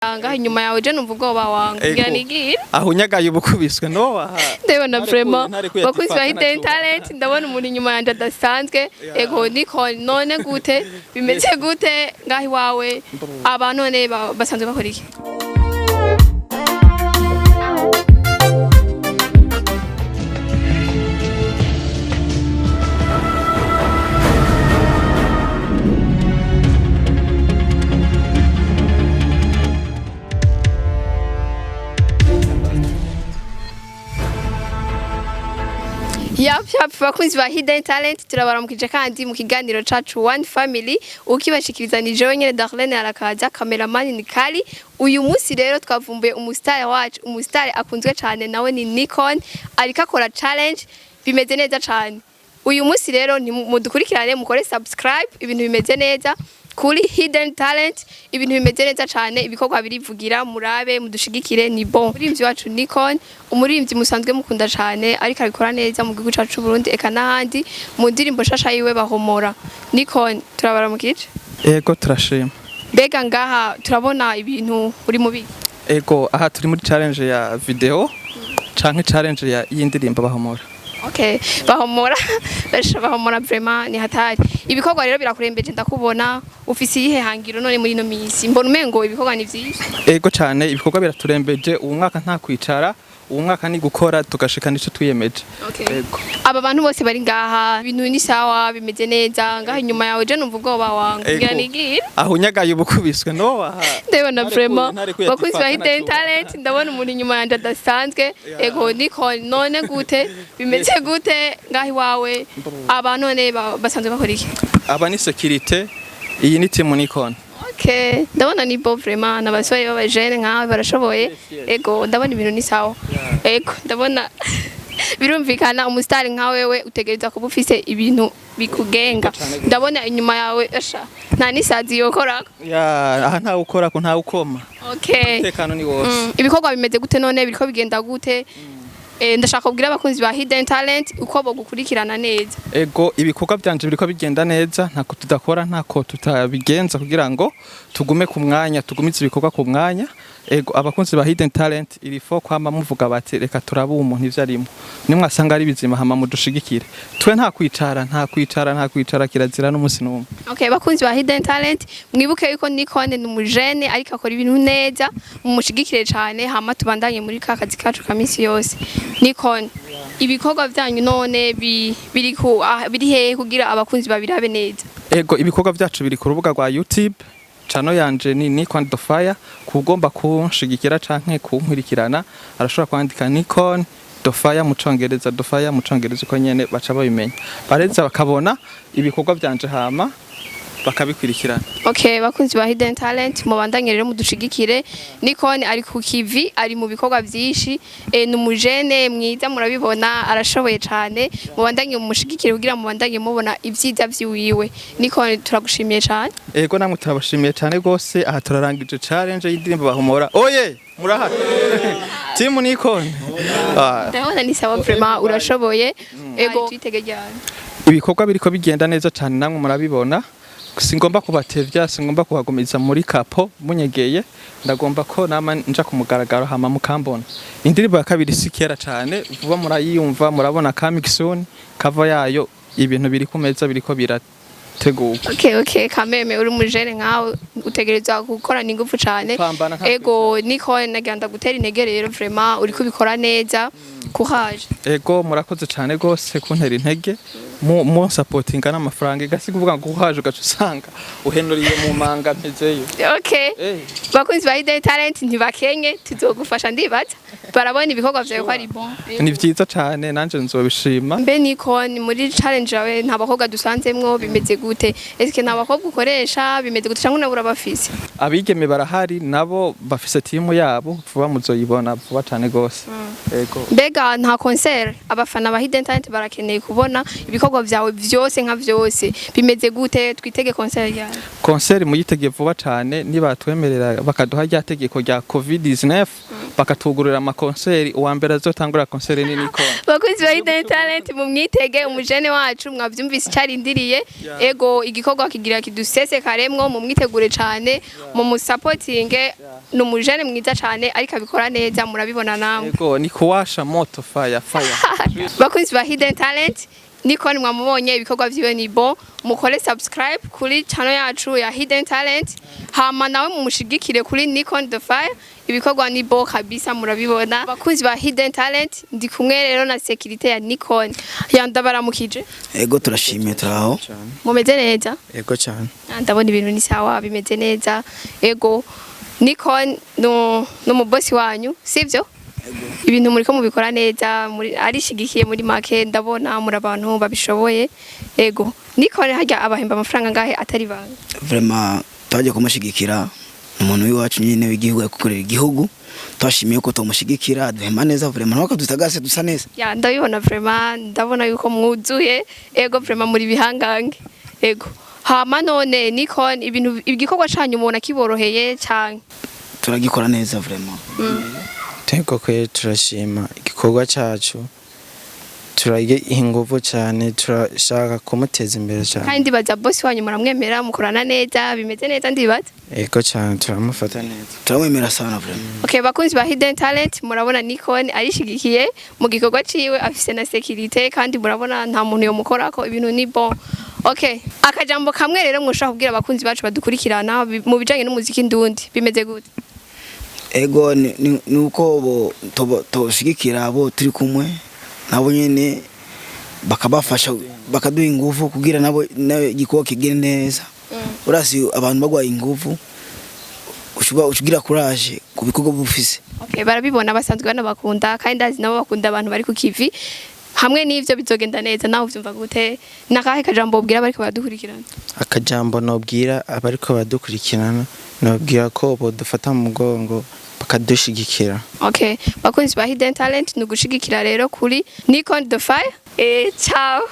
Ngaho inyuma yawe je numva ubwoba wangu Ego. ngira nigire. Aho unyagaye ubukubiswe no aha. Ndabona vraiment Ntarekuye bakunzi ba ati Hidden fata. Talent, ndabona umuntu inyuma yanje adasanzwe. Ego niko, none gute bimeze gute ngaho iwawe? Aba none basanzwe bakora iki? Yap yap, bakunzi ba Hidden Talent, turabaramukije kandi mu kiganiro cacu One Family. Ukibashikiriza ni jewe nyene Darlene Arakaza, cameraman ni Kali. Uyu munsi rero twavumbuye umustar wacu, umustar akunzwe cane, nawe ni Nikon, ariko akora challenge bimeze neza cane. Uyu munsi rero mudukurikirane, mukore subscribe, ibintu bimeze neza kuri Hidden Talent, ibintu bimeze neza cane, ibikorwa birivugira, murabe mudushigikire, ni bon. Umuririmbyi wacu Nikon, umuririmbyi musanzwe mukunda cane, ariko abikora neza mu gihugu cacu c'u Burundi eka n'ahandi, mu ndirimbo shasha yiwe Bahomora. Nikon, turabaramukije. Ego, turashima. Mbega ngaha turabona ibintu uri mubi? Ego, aha turi muri challenge ya video canke challenge ya y'indirimbo Bahomora. Okay, Bahomora, basha Bahomora vraiment ni hatari. Ibikorwa rero birakurembeje, ndakubona. Ufise iyihe hangiro none muri ino minsi? Mbona umengo ibikorwa ni vyinshi. Ego cane, ibikorwa biraturembeje. Uwu mwaka nta kwicara, uwu mwaka ni gukora tugashikana ico twiyemeje. Okay. Ego. Aba bantu bose bari ngaha, ibintu ni sawa, bimeze neza ngaho inyuma yawe? Je numva ubwoba wangu Ego. ngira nigire. Aho unyagaye ubukubiswe no aha. Ndabona vraiment Ntarekuye ati bakunzi ba fata. Hidden Talent, ndabona umuntu inyuma yanje adasanzwe. Ego niko, none gute bimeze gute ngaho iwawe? Aba none basanzwe bakora iki? Aba ni security, iyi ni team Nikon. Okay, ndabona ni bo vraiment, n'abasore b'abajene nkawe barashoboye. Yes. Ego, ndabona ibintu ni sawa. Ego, ndabona birumvikana, umusitari nka wewe utegereza kuba ufise ibintu bikugenga. Ndabona inyuma yawe asha nta n'isazi yokorako. Ya, aha ntawe ukora ko ntawe ukoma. Okay. Umutekano ni wose. Ibikorwa bimeze gute none? Biriko bigenda gute? Ndashaka kubwira abakunzi ba Hidden Talent uko bogukurikirana neza. Ego, ibikorwa byanje biriko bigenda neza, ntako tudakora, ntako tutabigenza kugira ngo tugume ku mwanya, tugumize ibikorwa ku mwanya. Ego, abakunzi ba Hidden Talent, irifo kwama muvuga bati reka turabe umuntu ivyo arimo. Nimwasanga ari bizima hama mudushigikire. Twe nta kwicara, nta kwicara, nta kwicara, kirazira n'umunsi n'umwe. Okay, bakunzi ba Hidden Talent, mwibuke yuko Nikon ni umujene ariko akora ibintu neza, mumushigikire cane, hama tubandanye muri ka kazi kacu ka misi yose. Nikon, ibikorwa vyanyu none biri ku biri hehe kugira abakunzi babirabe neza? Ego, ibikorwa vyacu biri ku rubuga rwa YouTube. Channel yanje ni Nikon the Fire. Kugomba kunshigikira canke kunkurikirana arashobora kwandika Nikon the Fire mu congereza, the Fire mu congereza uko nyene baca babimenya. Bareza bakabona ibikorwa vyanje hama bakabikurikirana. Okay, bakunzi ba Hidden Talent, mubandanye rero mudushigikire. Nikon ari ku kivi, ari mu bikorwa vyinshi, ni umujene mwiza, murabibona arashoboye cane. Mubandanye mumushigikire kugira mubandanye mubona ivyiza vyiwiwe. Nikon, turagushimiye cane. Ego, namwe turabashimiye cane gose. Aha turarangije challenge y'indirimbo Bahomora. Oye, murahari. Team Nikon. Ah, Ndabona ni sawa vraiment, urashoboye. Ego, twitege ryari? Ibikorwa biriko bigenda neza cane, namwe murabibona. Singomba kubatevya, singomba kubagumiza muri kapo munyegeye, ndagomba ko nama nja ku mugaragaro hama mukambona. Indirimbo ya kabiri si kera cane, vuba murayiyumva, murabona coming soon cover yayo, ibintu biri ku meza, biriko birategurwa. Okay, kameme uri umujene nkawe utegerezwa gukorana ingufu cane. Pambana nta. Ego Nikon, nagira ndagutera intege rero, vraiment uriko ubikora neza, courage. Ego, murakoze cane gose kuntera intege mu supportinga n'amafaranga, igasi kuvuga ngo uhaje ugaca usanga uhenuriye mu manga mpezeyo. Okay. Bakunzi ba Hidden Talent, ntibakenye, tuzogufasha, ndibaza barabona ibikorwa vyawe ko ari bon. Ni vyiza cane, nanje nzobishima. Mbe Nikon, muri challenge yawe nta bakobwa dusanzemwo, bimeze gute? Eske nta bakobwa ukoresha, bimeze gute, canke nabura bafise? Abigeme barahari, nabo bafise timu yabo, vuba muzoyibona vuba cane gose. Ego. Mbega nta concert? Abafana ba Hidden Talent barakeneye kubona ibikorwa vyawe vyose nka vyose, bimeze gute? Twitege concert yawe? Concert muyitege vuba cane, nibatwemerera bakaduha rya tegeko rya COVID-19. Bakatugurira ama concert. Uwa mbere azotangura concert ni Nikon. Bakunzi ba Hidden Talent, mumwitege umujene wacu, mwavyumvise icarindiriye. Ego, igikorwa kigira kidusese karemwo, mumwitegure cane, mumusapotinge. Ni umujene mwiza cane, ariko abikora neza, murabibona namwe. Ego, ni kuwasha moto, fire fire. Bakunzi ba Hidden Talent, Nikon mwamubonye, ibikorwa vyiwe ni bon. Mukore subscribe kuri channel yacu ya Hidden Talent, hama nawe mumushigikire kuri Nikon the Fire. Ibikorwa ni bon kabisa, murabibona. Bakunzi ba Hidden Talent, ndi kumwe rero na sécurité ya Nikon yandabaramukije. Ego, turashimye, turaho. Mumeze neza? Ego cyane. Ah, ndabona ibintu ni sawa, bimeze neza. Ego, Nikon no no mubosi wanyu, sivyo? Ibintu muriko mubikora neza, muri arishigikiye muri make, ndabona muri abantu babishoboye. Ego, Nikon harya abahemba amafaranga ngahe atari banga? Vraiment twaje kumushigikira, umuntu w'iwacu nyine w'igihugu, yakukorera igihugu. Twashimiye ko tumushigikira, duhema neza vraiment, nuko dutagase dusa neza. Ya, ndabibona vraiment, ndabona yuko mwuzuye. Ego, vraiment muri bihangange. Ego, hama none Nikon, ibintu igikorwa canyu mubona kiboroheye canke? Turagikora neza vraiment. Ego kwe, turashima igikorwa cyacu, turagiha ingufu cyane, turashaka kumuteza imbere cyane. Kandi ndibaza boss wanyu muramwemera, mukorana neza, bimeze neza ndibaza. Ego cyane, turamufata neza. Turamwemera sana vraiment. Okay, bakunzi ba Hidden Talent, murabona Nikon arishigikiye mu gikorwa ciwe, afise na sécurité, kandi murabona nta muntu yomukorako, ibintu ni bon. Okay, akajambo kamwe rero mwoshobora kubwira abakunzi bacu badukurikirana mu bijanye n'umuziki ndundi, bimeze gute? Ego, ni uko bo toshigikira abo turi kumwe nabo nyene, bakabafasha, bakaduha ingufu kugira nabo nawe igikorwa kigende neza. Urasi abantu bagwaye ingufu, ushobora ugira courage ku bikorwa bufise. Okay, barabibona, basanzwe banabakunda, kandi ndazi nabo bakunda abantu bari ku kivi. Hamwe n'ivyo bizogenda neza. Nawe uvyumva gute? Nakahe kajambo ubwira bariko baradukurikirana? Akajambo nobwira abariko badukurikirana, nobwira ko bodufata mu mugongo bakadushigikira. Okay, bakunzi ba Hidden Talent, ni ugushigikira rero kuri Nikon the Fire. Ciao.